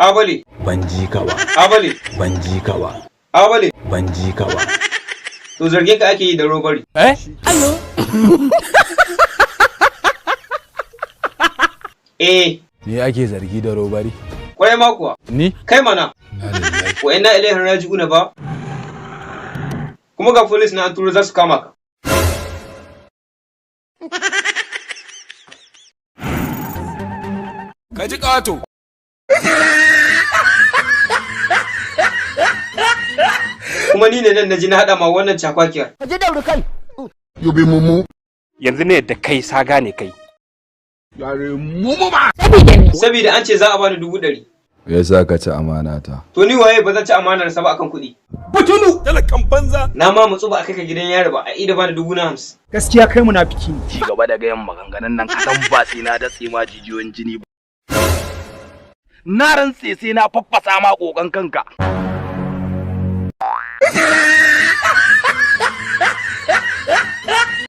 Abale. Ban ji ka ba. Abale. Ban ji ka ba. Abale. Ban ji ka ba. To zargin ka ake yi da robbery. Eh? Eh. Ni ake zargi da robbery? Kwarai ma kuwa. Ni? Kai mana. Wa inna ilaihi raji'una ba. Kuma ga police na an turo za su kama ka. Ka ji ƙato. Kuma ni ne nan na ji na haɗa ma wannan cakwakiyar. Yanzu ne da kai saga ne kai. Saboda an ce za a bani 100,000. Me yasa ka ci amana ta? To ni waye ba zan ci amanar sa ba akan kuɗi. Butulu! Talakan banza. Na ma mutsu ba a kai ka gidan yari ba a ida bani 50,000. Gaskiya kai munafiki ne. Ci gaba da gayan maganganun nan kaɗan ba sai na datse ma jijiyoyin jini ba. Na rantse sai na faffasa ma ƙoƙon kanka.